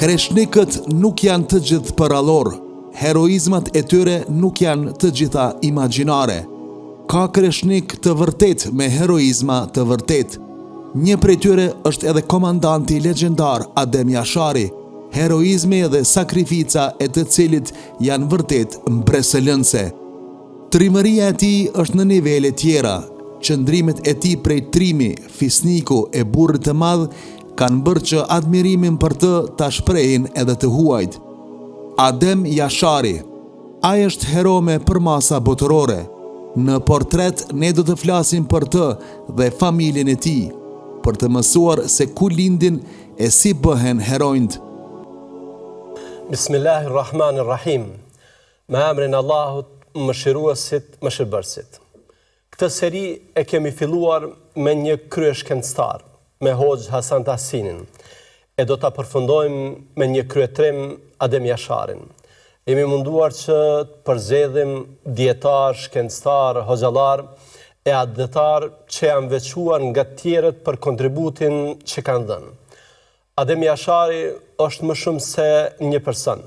Kreshnikët nuk janë të gjithë përrallorë, heroizmat e tyre nuk janë të gjitha imagjinare. Ka kreshnikë të vërtetë me heroizma të vërtetë. Një prej tyre është edhe komandanti legjendar Adem Jashari, heroizmi dhe sakrifica e të cilit janë vërtet mbresëlënëse. Trimëria e tij është në nivele tjera, qëndrimet e tij prej trimi, fisniku e burrit të madh kanë bërë që admirimin për të ta shprehin edhe të huajt. Adem Jashari. Ai është hero me përmasa botërore. Në portret ne do të flasim për të dhe familjen e tij, për të mësuar se ku lindin e si bëhen heronjtë. Bismillahirrahmanirrahim. Me emrin e Allahut, Mëshiruesit, Mëshirbërësit. Këtë seri e kemi filluar me një kryeshkencëtar, me Hoxhë Hasan Tahsinin, e do ta përfundojmë me një kryetrim Adem Jasharin. Jemi munduar që të përzgjedhim dijetarë, shkencëtarë, hoxhallarë e atdhetarë që janë veçuar nga të tjerët për kontributin që kanë dhënë. Adem Jashari është më shumë se një person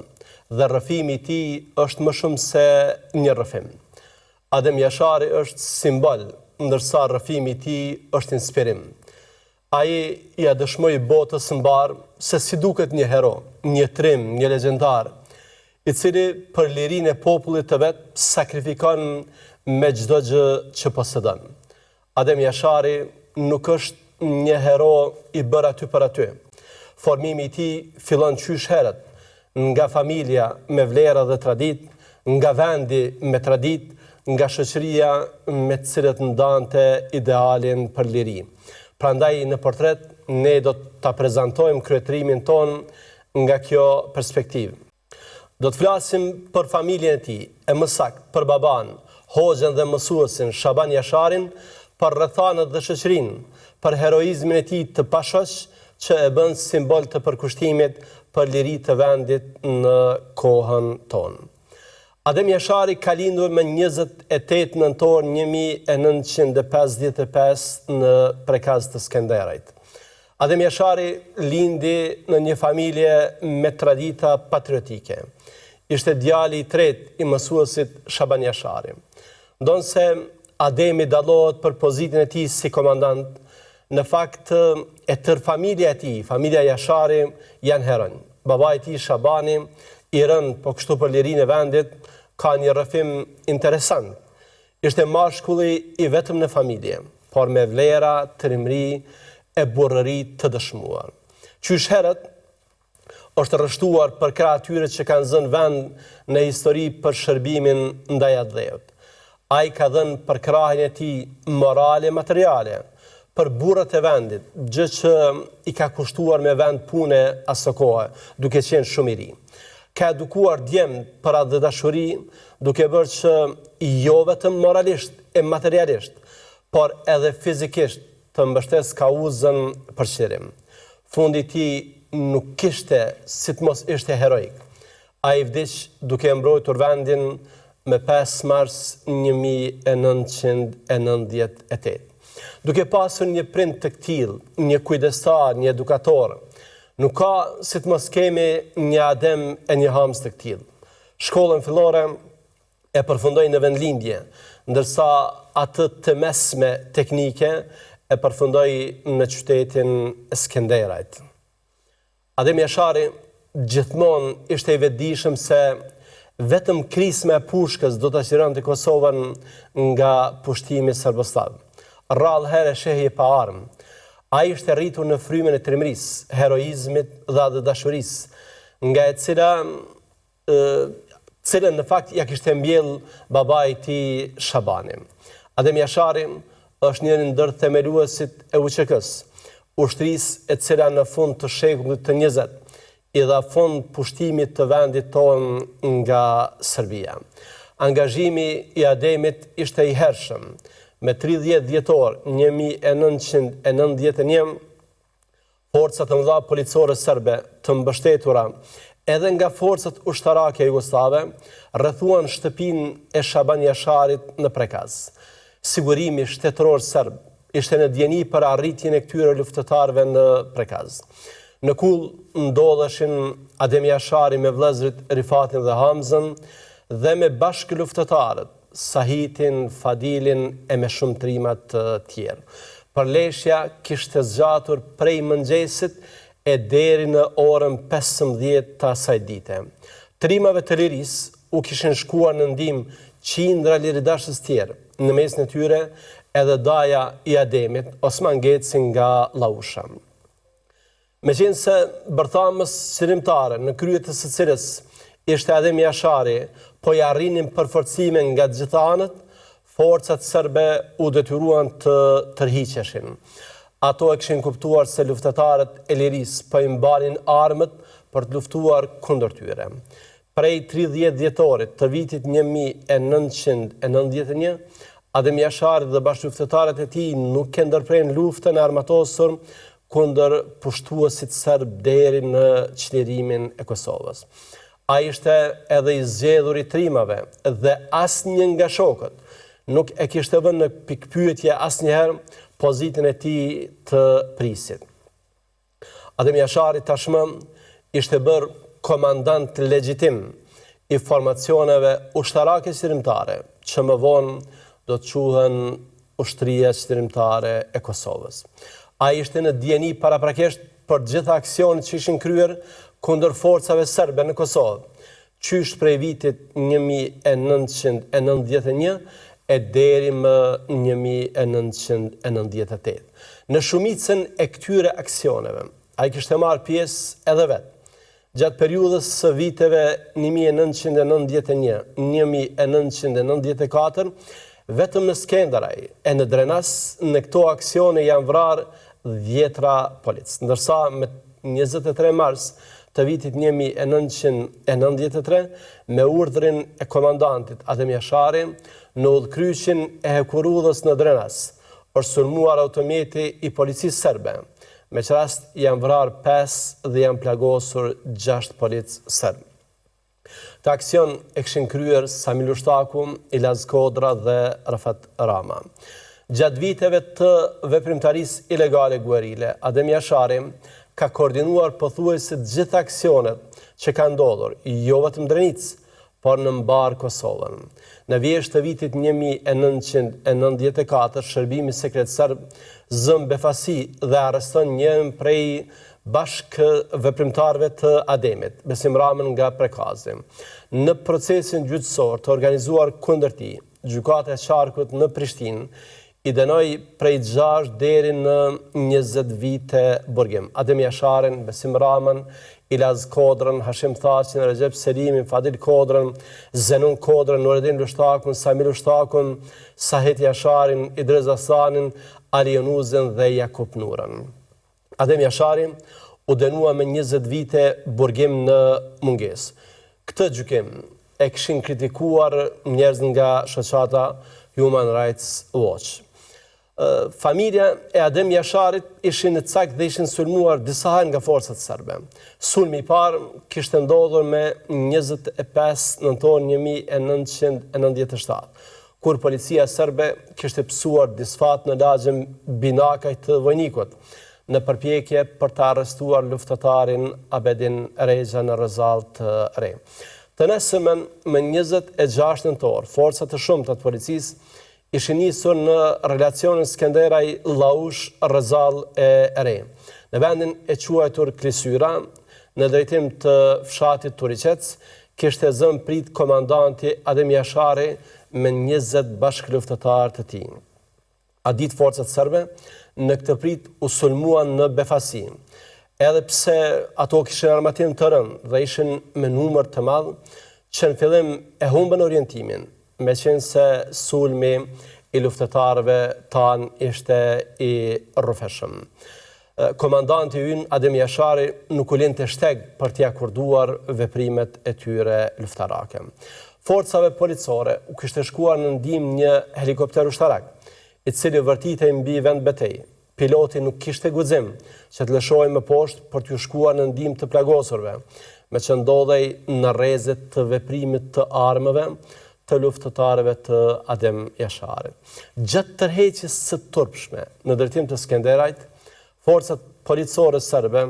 dhe rrëfimi i tij është më shumë se një rrëfim. Adem Jashari është simbol, ndërsa rrëfimi i tij është inspirim. Ai ia dëshmoi botës mbarë se si duket një hero, një trim, një legjendar, i cili për lirinë e popullit të vet sakrifikon me çdo gjë që posedon. Adem Jashari nuk është një hero i bërë aty për aty. Formimi i tij fillon qysh herët, nga familja me vlera dhe traditë, nga vendi me traditë, nga shoqëria me të cilët ndante idealin për liri. Prandaj në portret ne do ta prezantojmë kryetrimin tonë nga kjo perspektivë. Do të flasim për familjen e tij, e më saktë për babanë, hoxhën dhe mësuesin Shaban Jasharin, për rrethanat dhe shoqërinë, për heroizmin e tij të pashoq që e bën simbol të përkushtimit për liri të vendit në kohën tonë. Adem Jashari ka lindur më 28 nëntor 1955 në Prekaz të Skenderajt. Adem Jashari lindi në një familje me tradita patriotike. Ishte djali i tretë i mësuesit Shaban Jashari. Ndonëse Ademi dallohet për pozitën e tij si komandant, në fakt e tërë familja e tij, familja Jashari, janë heronj. Babai i tij Shabani, i rënë po kështu për lirinë e vendit, ka një rrëfim interesant. Ishte mashkulli i vetëm në familje, por me vlera, trimëri e burrëri të dëshmuar. Qysh herët, është rreshtuar përkrah atyre që kanë zënë vend në histori për shërbimin ndaj atdheut. Ai ka dhënë përkrahjen e tij morale e materiale për burrat e vendit, gjë që i ka kushtuar me vend pune asokohe, duke qenë shumë i ri. Ka edukuar djemtë për atdhedashuri, duke bërë që jo vetëm moralisht e materialisht, por edhe fizikisht të mbështesë kauzën për çlirim. Fundi i tij nuk kishte si të mos ishte heroik. Ai vdiq duke e mbrojtur vendin më 5 mars 1998. Duke pasur një prind të këtillë, një kujdestar, një edukator, nuk ka si të mos kemi një Adem e një Hamzë të këtillë. Shkollën fillore e përfundoi në vendlindje, ndërsa atë të mesme teknike e përfundoi në qytetin e Skenderajt. Adem Jashari gjithmonë ishte i vetëdijshëm se vetëm krisma e pushkës do ta çlironte Kosovën nga pushtimi serbosllav. Rrallë herë e shihje pa armë. Ai ishte rritur në frymën e trimërisë, heroizmit dhe atdhedashurisë, nga e cila cilën në fakt ia kishte mbjellë babai i tij Shabani. Adem Jashari është njëri ndër themeluesit e UÇK-së, ushtrisë e cila në fund të shekullit të 20 i dha fund pushtimit të vendit tonë nga Serbia. Angazhimi i Ademit ishte i hershëm. Me 30 dhjetor 1991, Forca të mëdha policore serbe, të mbështetura edhe nga forcat ushtarake jugosllave, rrethuan shtëpinë e Shaban Jasharit në Prekaz. Sigurimi shtetëror serb ishte në dijeni për arritjen e këtyre luftëtarëve në Prekaz. Në kullë ndodheshin Adem Jashari me vëllezërit Rifatin dhe Hamzën dhe me bashkëluftëtarët, Sahitin, Fadilin e me shumë trima të tjerë. Përleshja kishte zgjatur prej mëngjesit e deri në orën 15 të asaj dite. Trimave të lirisë u kishin shkuar në ndihmë qindra liridashës tjerë, në mesin e tyre edhe daja i Ademit, Osman Geci nga Llausha. Meqenëse bërthamës çlirimtare, në krye të së cilës ishte Adem Jashari, po i arrinin përforcime nga të gjitha anët, forcat serbe u detyruan të tërhiqeshin. Ato e kishin kuptuar se luftëtarët e lirisë po i mbanin armët për të luftuar kundër tyre. Prej 30 dhjetorit të vitit 1991, Adem Jashari dhe bashkëluftëtarët e tij nuk e ndërprenë luftën e armatosur kundër pushtuesit serb deri në çlirimin e Kosovës. Ai ishte edhe i zgjedhuri i trimave dhe asnjë nga shokët nuk e kishte vënë në pikëpyetje asnjëherë pozitën e tij të prijësit. Adem Jashari tashmë ishte bërë komandant legjitim i formacioneve ushtarake çlirimtare, që më vonë do të quhen Ushtria Çlirimtare e Kosovës. Ai ishte në dijeni paraprakisht për të gjitha aksionet që ishin kryer kundër forcave serbe në Kosovë, qysh prej vitit 1991 e deri më 1998. Në shumicën e këtyre aksioneve, ai kishte marrë pjesë edhe vetë. Gjatë periudhës së viteve 1991, 1994, vetëm në Skenderaj e në Drenas në këto aksione janë vrarë dhjetra policë, ndërsa me 23 mars të vitit 1993, me urdhrin e komandantit Adem Jashari, në udhëkryqin e hekurudhës në Drenas, është sulmuar automjeti i policisë serbe, me ç'rast janë vrarë 5 dhe janë plagosur 6 policë serbë. Këtë aksion e kishin kryer Sami Lushtaku, Ilaz Kodra dhe Rafat Rama. Gjatë viteve të veprimtarisë ilegale guerile, Adem Jashari ka koordinuar pothuajse të gjitha aksionet që kanë ndodhur, jo vetëm në Drenicë, por në mbarë Kosovën. Në vjeshtë të vitit 1994, shërbimi sekret serb zë në befasi dhe arreston njërin prej bashkëveprimtarëve të Ademit, Besim Ramën nga Prekazi. Në procesin gjyqësor të organizuar kundër tij, Gjykata e Qarkut në Prishtinë i dënoi prej 6 deri në 20 vite burgim. Adem Jasharin, Besim Ramën, Ilaz Kodrën, Hashim Thaçin, Rexhep Selimin, Fadil Kodrën, Zenun Kodrën, Nuredin Lushtakun, Sami Lushtakun, Sahit Jasharin, Idriz Asanin, Ali Jonuzin dhe Jakup Nurën. Adem Jashari u dënua me 20 vite burgim në mungesë. Këtë gjykim e kishin kritikuar njerëz nga shoqata Human Rights Watch. Familja e Adem Jasharit ishin në cak dhe ishin sulmuar disa herë nga forcat serbe. Sulmi i parë kishte ndodhur me 25 nëntor 1997, kur policia serbe kishte pësuar disfatë në lagjen Binakaj të Vojnikut, në përpjekje për të arrestuar luftëtarin Abedin Rexha në Rrezallë të Re. Të nesërmen, më 26 nëntor, forca të shumta të policisë ishin nisur në relacionin Skenderaj-Llaushë Rrezallë e Re. Në vendin e quajtur Klisyra, në drejtim të fshatit Turiqec, kishte zënë pritë komandanti Adem Jashari me 20 bashkëluftëtarë të tij. Atë ditë forcat serbe në këtë pritë u sulmuan në befasi. Edhe pse ato kishin armatim të rëndë dhe ishin me numër të madh, që në fillim e humbën orientimin, meqenëse sulmi i luftëtarëve tanë ishte i rrufeshëm. Komandanti ynë, Adem Jashari, nuk u linte shteg për t'i akorduar veprimet e tyre luftarake. Forcave policore u kishte shkuar në ndihmë një helikopter ushtarak, i cili vërtitej mbi vendbetejë. Piloti nuk kishte guxim që të lëshohej më poshtë për t'ju shkuar në ndihmë të plagosurve, meqë ndodhej në rreze të veprimit të armëve të luftëtarëve të Adem Jasharit. Gjatë tërheqjes së turpshme në drejtim të Skenderajt, forcat policore serbe.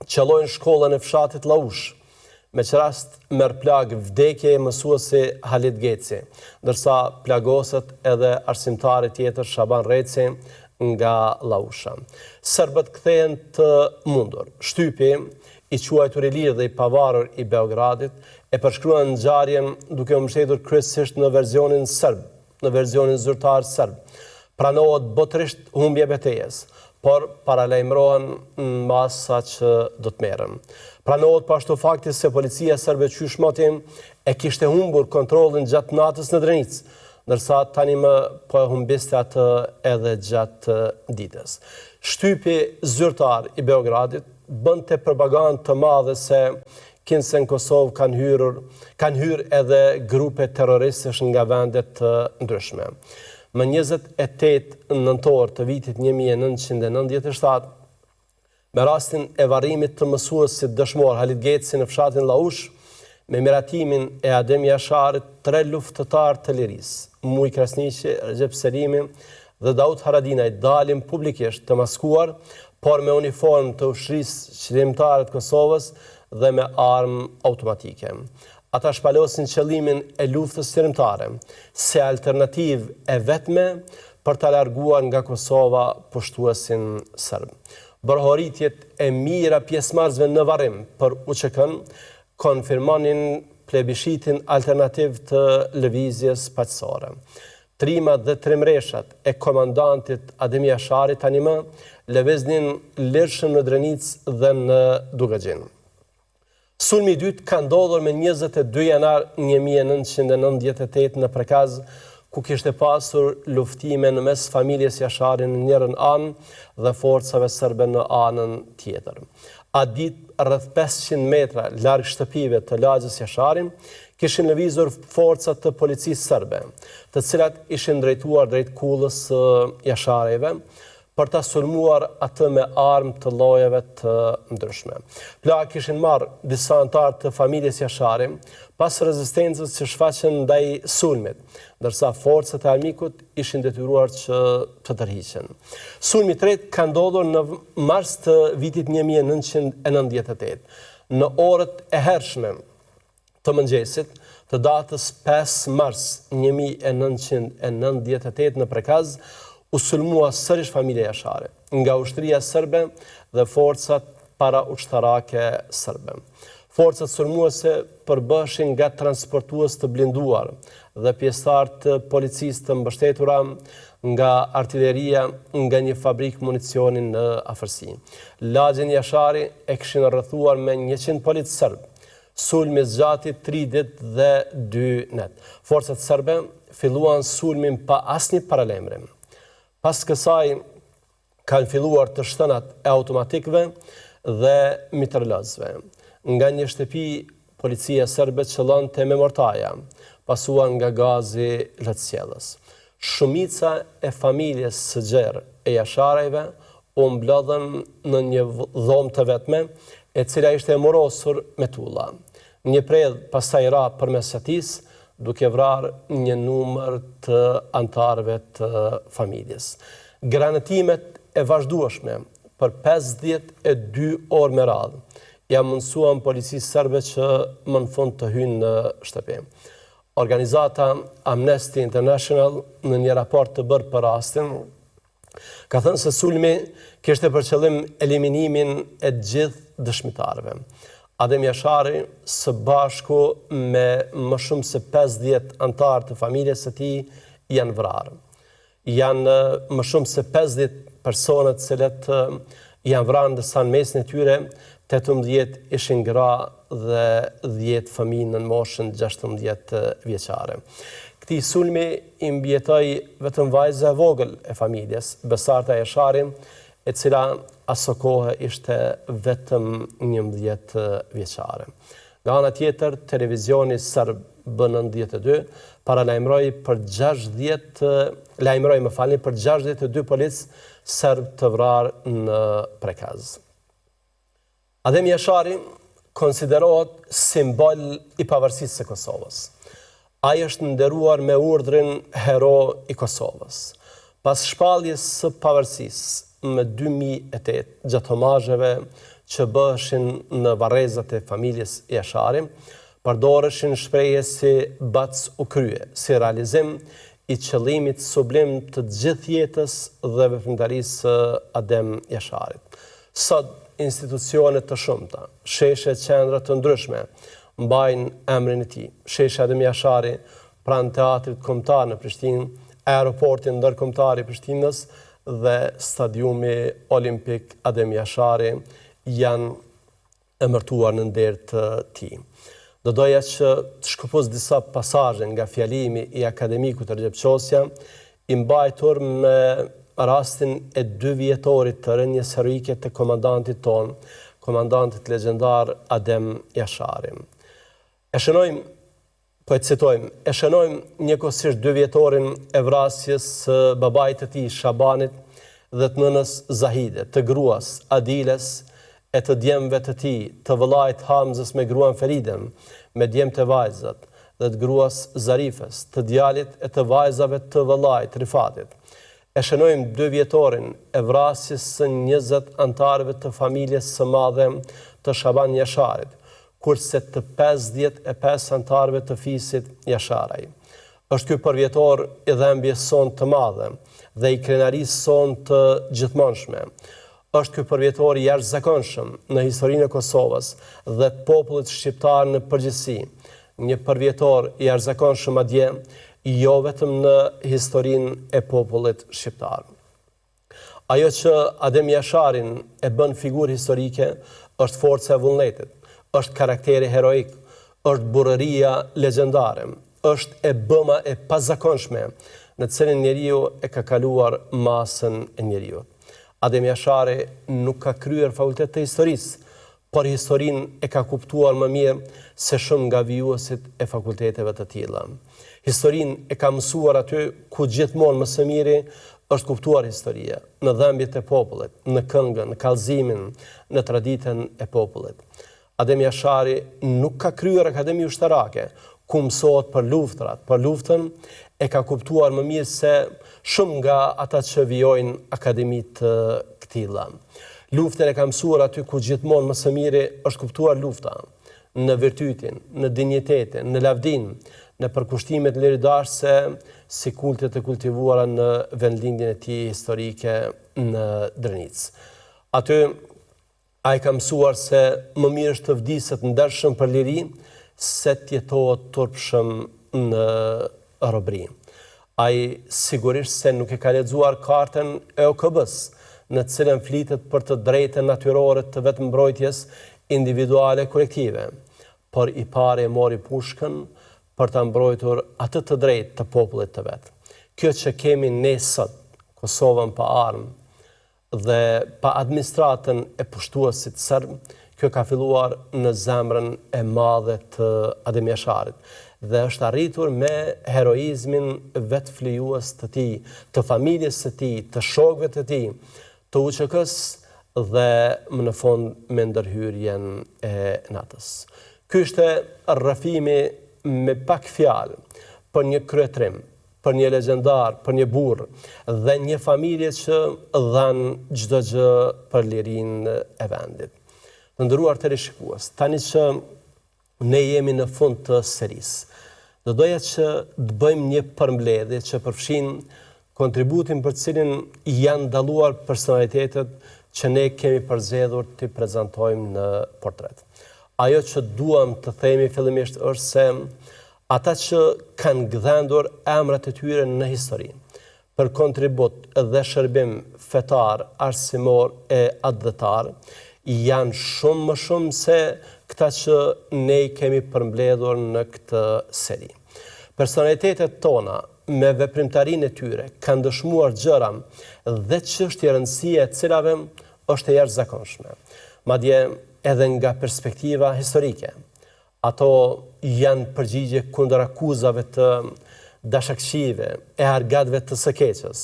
Qëllojnë shkollën e fshatit Llaushë, me ç'rast merr plagë vdekjeje mësuesi Halit Geci, ndërsa plagoset edhe arsimtari tjetër Shaban Reci nga Llausha. Serbët kthehen të mundur. Shtypi, i quajtur i lirë dhe i pavarur i Beogradit, e përshkruan ngjarjen duke u mbështetur kryesisht në versionin serb, në versionin zyrtar serb. Pranohet botërisht humbja e betejës, por paralajmërohen masa që do të merren. Pranohet po ashtu fakti se policia serbe qysh moti e kishte humbur kontrollin gjatë natës në Drenicë, ndërsa tani më po e humbiste atë edhe gjatë ditës. Shtypi zyrtar i Beogradit bënte propagandë të madhe se Kinse në Kosovë kanë hyrur, kanë hyrë edhe grupe terroristësh nga vende të ndryshme. Më 28 nëntor të vitit 1997, me rastin e varrimit të mësuesit dëshmor Halit Geci në fshatin Llaushë, me miratimin e Adem Jasharit, tre luftëtarë të lirisë, Mujë Krasniqi, Rexhep Selimi dhe Daut Haradinaj dalin publikisht të maskuar, por me uniformë të Ushtrisë Çlirimtare të Kosovës dhe me armë automatike. Ata shpalosin qëllimin e luftës çlirimtare, si alternativë e vetme për ta larguar nga Kosova pushtuesin serb. Brohoritjet e mijëra pjesëmarrësve në varrim për UÇK-në konfirmonin plebishitin alternativ të lëvizjes paqësore. Trimat dhe trimëreshat e komandantit Adem Jashari tani më lëviznin lirshëm në Drenicë dhe në Dukagjin. Sulmi i dytë ka ndodhur me 22 janar 1998 në Prekaz, ku kishte pasur luftime në mes familjes Jashari në njërën anë dhe forcave serbe në anën tjetër. Atë ditë rreth 500 metra larg shtëpive të lagjes Jashari, kishin lëvizur forca të policisë serbe, të cilat ishin drejtuar drejt kullës së Jasharajve, për ta sulmuar atë me armë të llojeve të ndryshme. Plagë kishin marrë disa anëtarë të familjes Jashari, pas rezistencës që shfaqën ndaj sulmit, ndërsa forcat e armikut ishin detyruar që të tërhiqen. Sulmi i tretë ka ndodhur në mars të vitit 1998, në orët e hershme të mëngjesit të datës 5 mars 1998 në Prekaz, u sulmua sërish familja Jashari nga ushtria serbe dhe forcat paraushtarake serbe. Forcat sulmuese përbëshin nga transportues të blinduar dhe pjesëtarë të policisë të mbështetura nga artileria nga një fabrikë municioni në afërsi. Lagjen Jashari e kishin rrethuar me 100 policë serbë, Sulmi zgjati tri ditë dhe dy net. Forcat serbe filluan sulmin pa asnjë paralajmërim. Pas kësaj kanë filluar të shtënat e automatikëve dhe mitralozëve. Nga një shtëpi policia serbe qëllonte me mortaja, pasuar nga gazi lotsjellës. Shumica e familjes së gjerë e Jasharajve u mblodhën në një dhomë të vetme, e cila ishte e murosur me tulla. Një predhë pastaj ra përmes çatisë, duke vrarë një numër të anëtarëve të familjes. Granatimet e vazhdueshme për 52 orë me radhë ia mundësuan policisë serbe që më në fund të hyjnë në shtëpi. Organizata Amnesty International në një raport të bërë për rastin ka thënë se sulmi kishte për qëllim eliminimin e gjithë dëshmitarëve. Adem Jashari së bashku me më shumë se 50 anëtarë të familjes së tij janë vrarë. Janë më shumë se 50 persona të cilët janë vrarë ndërsa në mesin e tyre 18 ishin gra dhe 10 fëmijë nën moshën 16 vjeçare. Këtij sulmi i mbijetoi vetëm vajza e vogël e familjes, Besarta Jashari, e cila asokohe ishte vetëm 11 vjeçare. Nga ana tjetër, televizioni serb B92 paralajmëroi për 60 lajmëroi, më falni, për 62 policë serbë të vrarë në Prekaz. Adem Jashari konsiderohet simbol i pavarësisë së Kosovës. Ai është nderuar me urdhrin Hero i Kosovës. Pas shpalljes së pavarësisë më 2008, gjatë homazheve që bëheshin në varrezat e familjes Jashari, përdoreshin shprehje si Bac u krye, si realizim i qëllimit sublim të gjithë jetës dhe veprimtarisë së Adem Jasharit. Sot, institucione të shumta, sheshe e qendra të ndryshme mbajnë emrin e tij. Sheshi Adem Jashari pranë Teatrit Kombëtar në Prishtinë, Aeroporti Ndërkombëtar i Prishtinës dhe Stadiumi Olimpik Adem Jashari janë emërtuar në nder të tij. Do doja që të shkëpus disa pasazhe nga fjalimi i akademikut Rexhep Qosja, i mbajtur me rastin e dyvjetorit të rënies heroike të komandantit tonë, komandantit legjendar Adem Jashari. E shënojmë Po e citojmë, e shënojmë njëkohësisht dyvjetorin e vrasjes së babait të tij, Shabanit, dhe të nënës Zahide, të gruas, Adiles, e të djemve të tij, të vëllait Hamzës me gruan Feriden, me djemtë e vajzat, dhe të gruas Zarifes, të djalit e të vajzave të vëllait, Rifatit. E shënojmë dyvjetorin e vrasjes së 20 anëtarëve të familjes së madhe të Shaban Jasharit, kurse të 55 anëtarëve të fisit Jasharaj. Është ky përvjetor i dhembjes sonë të madhe dhe i krenarisë sonë të gjithmonshme. Është ky përvjetor i jashtëzakonshëm në historinë e Kosovës dhe të popullit shqiptar në përgjithësi, një përvjetor i jashtëzakonshëm madje jo vetëm në historinë e popullit shqiptar. Ajo që Adem Jasharin e bën figurë historike është forca e vullnetit, është karakteri heroik, është burrëria legjendare, është e bëma e pazakonshme në të cilën njeriu e ka kaluar masën e njeriut. Adem Jashari nuk ka kryer fakultet të historisë, por historinë e ka kuptuar më mirë se shumë nga vijuesit e fakulteteve të tilla. Historinë e ka mësuar aty ku gjithmonë më së miri është kuptuar historia, në dhembjet e popullit, në këngën, në kallëzimin, në traditën e popullit. Adem Jashari nuk ka kryer akademi ushtarake, ku mësohet për luftërat, por luftën e ka kuptuar më mirë se shumë nga ata që vijojnë akademi të këtilla. Luftën e ka mësuar aty ku gjithmonë më së miri është kuptuar lufta, në virtytin, në dinjitetin, në lavdinë, në përkushtimet liridashëse si kulte të kultivuara në vendlindjen e tij historike në Drenicë. Aty Ai ka mësuar se më mirë është të vdiset ndershëm për liri, se të jetohet turpshëm në robëri. Ai sigurisht se nuk e ka lexuar kartën e OKB-së, në të cilën flitet për të drejtën natyrore të vetëmbrojtjes individuale e kolektive, por i pari e mori pushkën për ta mbrojtur atë të drejtë të popullit të vet. Kjo që kemi ne sot, Kosovën pa armë, Dhe pa administratën e pushtuesit serb, kjo ka filluar në zemrën e madhe të Adem Jasharit dhe është arritur me heroizmin vetëflijues të tij, të familjes së tij, të shokëve të tij, të UÇK-së dhe më në fund me ndërhyrjen e NATO-s. Ky ishte rrëfimi me pak fjalë për një kryetrim, për një legjendar, për një burrë dhe një familje që dhanë çdo gjë për lirinë e vendit. Të nderuar teleshikues, tani që ne jemi në fund të serisë, do doja që të bëjmë një përmbledhje që përfshin kontributin për cilin janë dalluar personalitetet që ne kemi përzgjedhur t'i prezantojmë në portret. Ajo që duam të themi fillimisht është se Ata që kanë gdhendur emrat e tyre në histori, për kontribut dhe shërbim fetar, arsimor e atdhetar, janë shumë më shumë se këta që ne i kemi përmbledhur në këtë seri. Personalitetet tona me veprimtarinë e tyre kanë dëshmuar gjëra dhe çështje rëndësia e të cilave është e jashtëzakonshme, madje edhe nga perspektiva historike. Ato janë përgjigje kundër akuzave të dashakëqijve e argatëve të së keqes.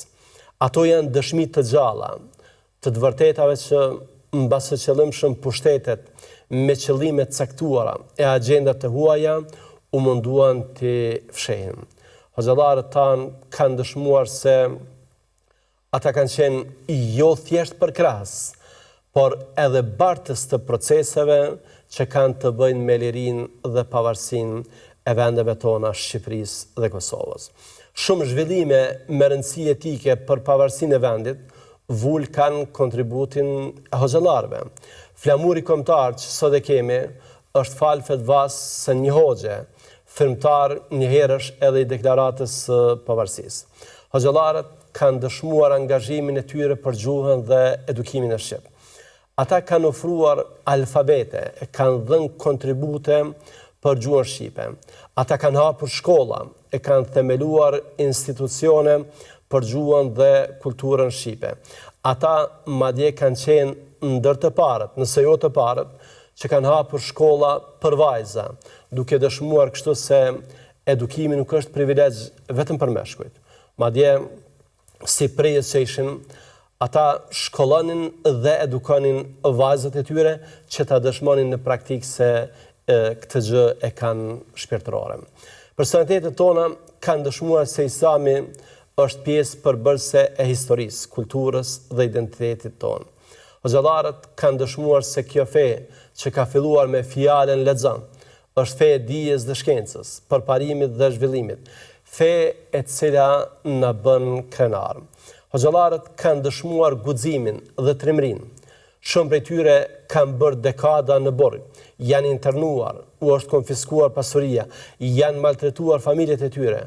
Ato janë dëshmi të gjalla të të vërtetave që mbase qëllimshëm pushtetet me qëllime të caktuara e agjenda të huaja u munduan t'i fshehin. Hoxhallarët tanë kanë dëshmuar se Ata kanë qenë jo thjesht përkrahës, por edhe bartës të proceseve që kanë të bëjnë me lirinë dhe pavarësinë e vendeve tona Shqipërisë dhe Kosovës. Shumë zhvillime me rëndësi jetike për pavarësinë e vendit vulë kanë kontributin e hoxhallarëve. Flamuri kombëtar që sot e kemi është falë fetvasë së një hoxhe, firmëtar njëherësh edhe i Deklaratës së Pavarësisë. Hoxhallarët kanë dëshmuar angazhimin e tyre për gjuhën dhe edukimin e shqip. Ata kanë ofruar alfabete e kanë dhënë kontribute për gjuhën shqipe. Ata kanë hapur shkolla e kanë themeluar institucione për gjuhën dhe kulturën shqipe. Ata madje kanë qenë ndër të parët, nëse jo të parët, që kanë hapur shkolla për vajza, duke dëshmuar kështu se edukimi nuk është privilegj vetëm për meshkujt. Madje, si prijës që ishin, ata shkollonin dhe edukonin vajzat e tyre që ta dëshmonin në praktikë se këtë gjë e kanë shpirtërore. Personalitetet tona kanë dëshmuar se Islami është pjesë përbërëse e historisë, kulturës dhe identitetit tonë. Hoxhallarët kanë dëshmuar se kjo fe që ka filluar me fjalën lexo, Është fe e dijes dhe shkencës, përparimit dhe zhvillimit, fe e cila na bën krenarë. Hoxhallarët kanë dëshmuar guximin dhe trimërinë. Shumë prej tyre kanë bërë dekada në burg, janë internuar, u është konfiskuar pasuria, janë maltretuar familjet e tyre,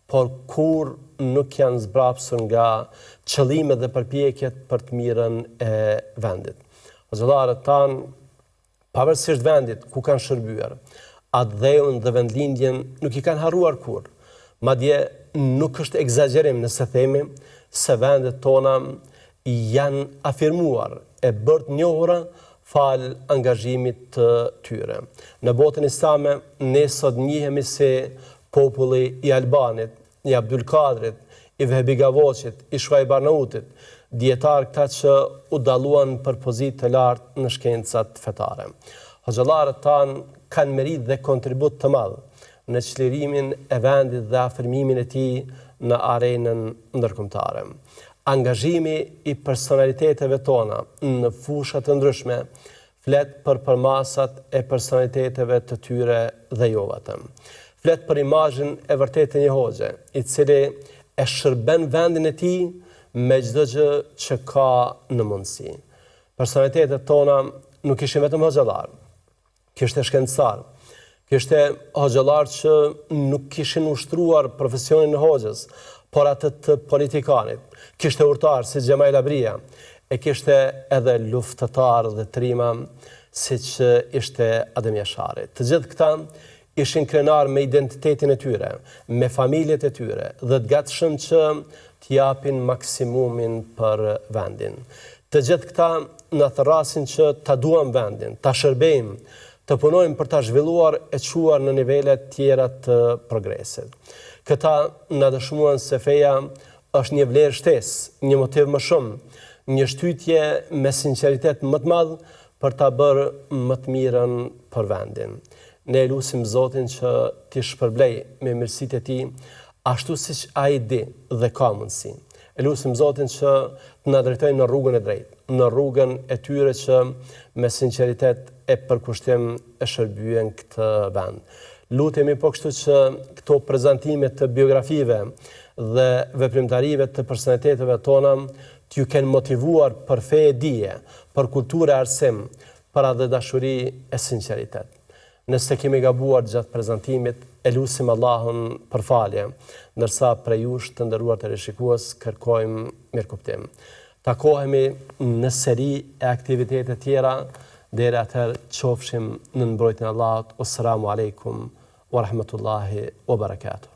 por kurrë nuk janë zbrapsur nga qëllimet dhe përpjekjet për të mirën e vendit. Hoxhallarët tanë Pavarësisht vendit ku kanë shërbyer, atdheun dhe vendlindjen nuk i kanë harruar kurrë. Madje nuk është ekzagjerim nëse themi se vendet tona janë afirmuar e bërë të njohura falë angazhimit të tyre. Në botën islame ne sot njihemi si populli i Albanit, i Abdul Kadrit, i Vehbi Gavoçit, i Shuaib Arnautit, dijetarë këta që u dalluan për pozitë të lartë në shkencat fetare. Hoxhallarët tanë kanë meritë dhe kontribut të madh në çlirimin e vendit dhe afirmimin e tij në arenën ndërkombëtare. Angazhimi i personaliteteve tona në fusha të ndryshme Flet për përmasat e personaliteteve të tyre dhe jo vetëm. Flet për imazhin e vërtetë të një hoxhe, i cili e shërben vendin e tij me çdo gjë që ka në mundësi. Personalitetet tona nuk ishin vetëm hoxhallarë. Kishte shkencëtarë, kishte hoxhallarë që nuk kishin ushtruar profesionin e hoxhës, por atë të politikanit. Kishte urtarë si Xhemajl Labëria, e kishte edhe luftëtarë dhe trima siç ishte Adem Jashari. Të gjithë këta ishin krenarë me identitetin e tyre, me familjet e tyre dhe të gatshëm që të japin maksimumin për vendin. Të gjithë këta na thërrasin që ta duam vendin, ta shërbejmë, të punojmë për ta zhvilluar e çuar në nivele tjera të progresit. Këta na dëshmuan se feja është një vlerë shtesë, një motiv më shumë, një shtytje me sinqeritet më të madh për ta bërë më të mirën për vendin. Ne e lusim Zotin që t'i shpërblejë me mirësitë e Tij, ashtu siç Ai di dhe ka mundësi. E lusim Zotin që të na drejtojë në rrugën e drejtë, në rrugën e tyre që me sinqeritet e përkushtim e shërbyen këtë vend. Lutemi po kështu që këto prezantime të biografive dhe veprimtarive të personaliteteve tona t'ju kenë motivuar për fe e dije, për kulturë e arsim, për atdhedashuri e sinqeritet. Nëse kemi gabuar gjatë prezantimit, e lusim Allahun për falje, ndërsa prej jush të nderuar teleshikues kërkojmë mirëkuptim. Takohemi në seri e aktivitete tjera, deri atëherë qofshim nën mbrojtjen e Allahut, Wassalamu alejkum wa rahmetullahi wa barakatuh.